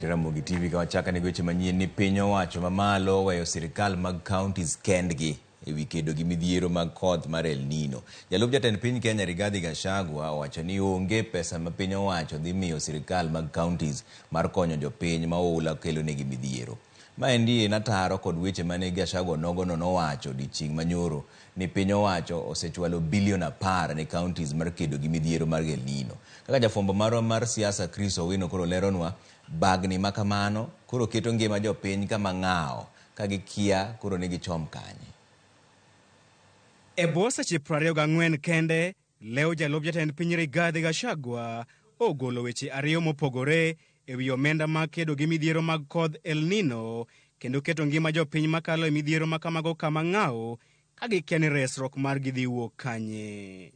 Ramogi TV ka wachako ne weche manyien ni piny owacho mamalo oweyo sirikal mag counties kendgi ewi kedo gi midhiero mag koth mar El Nino. Jalup jatend piny Kenya Rigathi Gachagua owacho ni onge pesa ma piny owacho dhi miyo sirikal mag counties mar konyo jopiny ma oula kelonegi midhiero. Maendi en ataro kod weche mane Gachagua nogono nowacho odiochieng' manyoro ni piny owacho osechwalo bilion 10 ne counties mar kedo gi midhiero mar El Nino. Kaka jafwambo marwa mar siasa Chris Owino koro leronwa, bagni ma kamano koro keto ngima jopiny kama ng'awo ka gikia koro ni gichom kanye. E bwo seche 24 kende, leo jalup jatend piny Rigathi Gachagua ogolo weche ariyo mopogore e wi omenda mag kedo gi midhiero mag kodh El Nino kendo keto ngima jopiny makalo e midhiero ma kamago kama ng'awo ka gikia ni resruok margi dhi wuok kanye.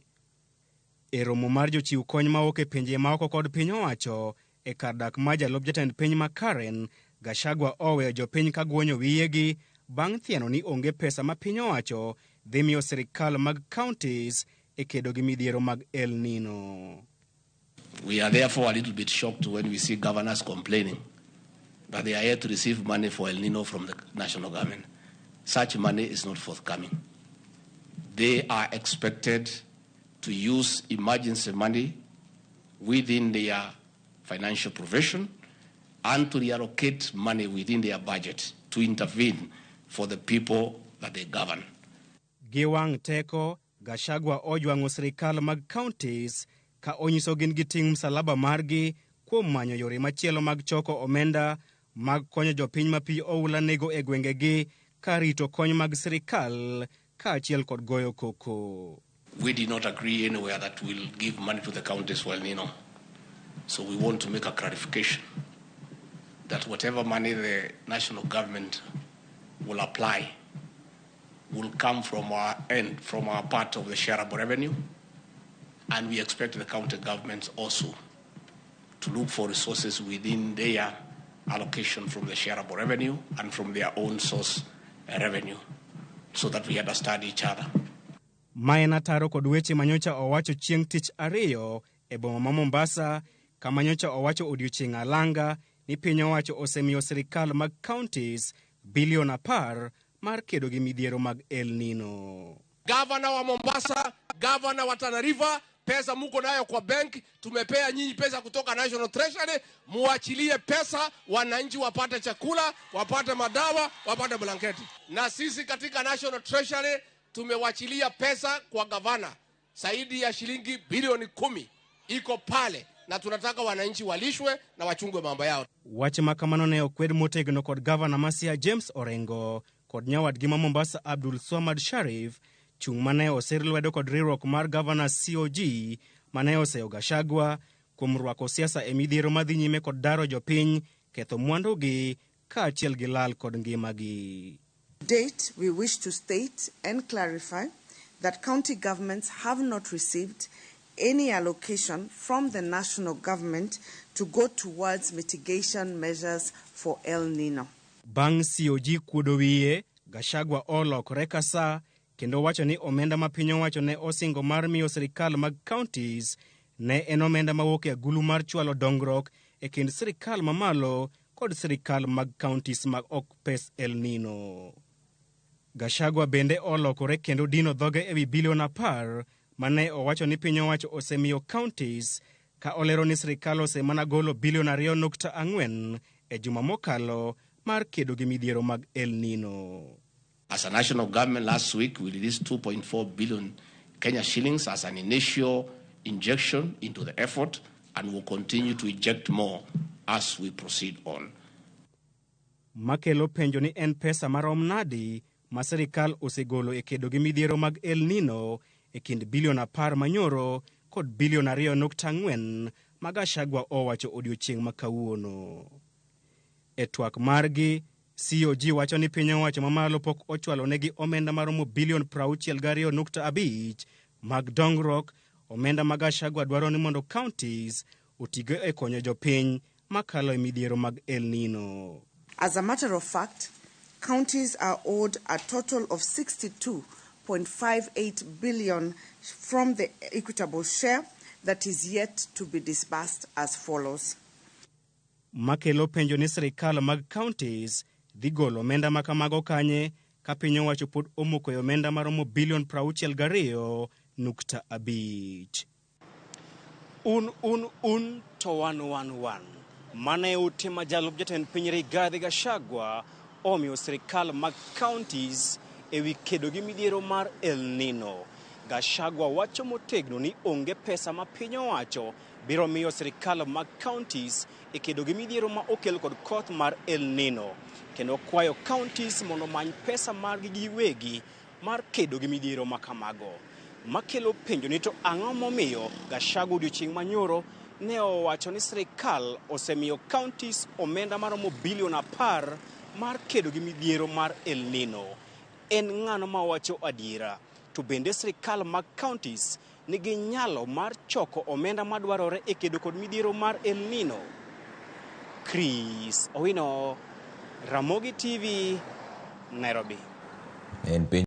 E romo mar jochiw kony mawuok e pinje maoko kod piny owacho e kar dak mar jalup jatend piny ma Karen, Gachagua oweyo jopiny ka guonyo wiyegi bang' thiano ni onge pesa ma piny owacho dhi miyo sirikal mag counties e kedo gi midhiero mag El Nino. We are therefore a little bit shocked when we see governors complaining that they are yet to receive money for El Nino from the national government. Such money is not forthcoming. They are expected to use emergency money within their financial provision and to reallocate money within their budget to intervene for the people that they govern. Gi wang' teko, Gachagua ojwang'o sirikal mag counties ka onyiso gin gi ting' msalaba margi kuom manyo yore machielo mag choko omenda mag konyo jopiny ma pi oula nego e gwengegi ka rito kony mag sirikal kaachiel kod goyo koko. We did not agree anywhere that we'll give money to the counties for El Nino. So we want to make a clarification that whatever money the national government will apply will come from our end, from our part of the shareable revenue, and we expect the county governments also to look for resources within their allocation from the shareable revenue and from their own source revenue, so that we understand each other. Ma en ataro kod weche manyocha owacho chieng' tich ariyo e boma ma Mombasa, kama nyocha owacho odiochieng' alanga ni piny owacho osemiyo sirikal mag counties bilion 10 mar kedo gi midhiero mag El Nino. Gavana wa Mombasa, gavana wa Tana River, pesa muko nayo kwa bank, tumepea nyinyi pesa kutoka National Treasury, muachilie pesa wananchi wapate chakula, wapate madawa, wapate blanketi. Na sisi katika National Treasury tumewachilia pesa kwa gavana zaidi ya shilingi bilioni 10 iko pale, na tunataka wananchi walishwe na wachungwe mambo yao. Wach ma kamano ne okwed motegno kod gavana ma Siaya James Orengo kod nyawadgi ma Mombasa Abdul Swamad Sharif, chung' mane osir lwedo kod riwruok mar Governors COG mane oseyo Gachagua kuom rwako siasa e midhiero madhi nyime kod daro jopiny, ketho mwandugi kaachiel gi lal kod ngimagi. Date, we wish to state and clarify that county governments have not received any allocation from the national government to go towards mitigation measures for El Nino. Bang' COG kuodo wiye, Gachagua olokore ka sa kendo wacho ni omenda ma piny owacho ne osingo mar miyo sirikal mag counties ne en omenda mawuok e agulu mar chwalo dongruok e kind sirikal mamalo kod sirikal mag counties mag ok pes El Nino. Gachagua bende olokore kendo dino dhoge ewi bilion 10 mane owacho ni piny owacho osemiyo counties ka olero ni sirikal osemana golo bilion 2.4 e juma mokalo mar kedo gi midhiero mag El Nino. As a national government last week, we released 2.4 billion Kenya shillings as an initial injection into the effort, and will continue to inject more as we proceed on. Makelo penjo ni en pesa marom nadi ma sirikal osegolo e kedo gi midhiero mag El Nino e kind bilion 10 manyoro kod bilion 2.4 ma Gachagua owacho odiochieng' ma kawuono. E twak margi, COG wacho ni piny owacho mamalo pok ochwalo negi omenda maromo bilion 62.5 mag dongruok, omenda ma Gachagua dwaro ni mondo counties otigo e konyo jopiny makalo e midhiero mag El Nino. As a matter of fact, counties are owed a total of 62.58 billion from the equitable share that is yet to be disbursed as follows. Makelo penjo ni sirikal mag counties dhi golo omenda ma kamago kanye ka piny owacho pod omoko e omenda maromo bilion 62.5. Un un un to wan wan wan. Mano e ote ma jalup jatend piny Rigathi Gachagua omiyo sirikal mag counties ewi kedo gi midhiero mar El Nino. Gachagua wacho motegno ni onge pesa ma piny owacho biro miyo sirikal mag counties e kedo gi midhiero ma okel kod koth mar El Nino, kendo kwayo counties mondo omany pesa margi giwegi mar kedo gi midhiero ma kamago. Makelo penjo ni to ang'o momiyo Gachagua odiochieng' manyoro ne owacho ni sirikal osemiyo counties omenda maromo bilion 10 mar kedo gi midhiero mar El Nino. En ng'ano mawacho adiera? To bende sirikal mag counties nigi nyalo mar choko omenda madwarore e kedo kod midhiero mar El Nino? Chris Owino, Ramogi TV, Nairobi. En piny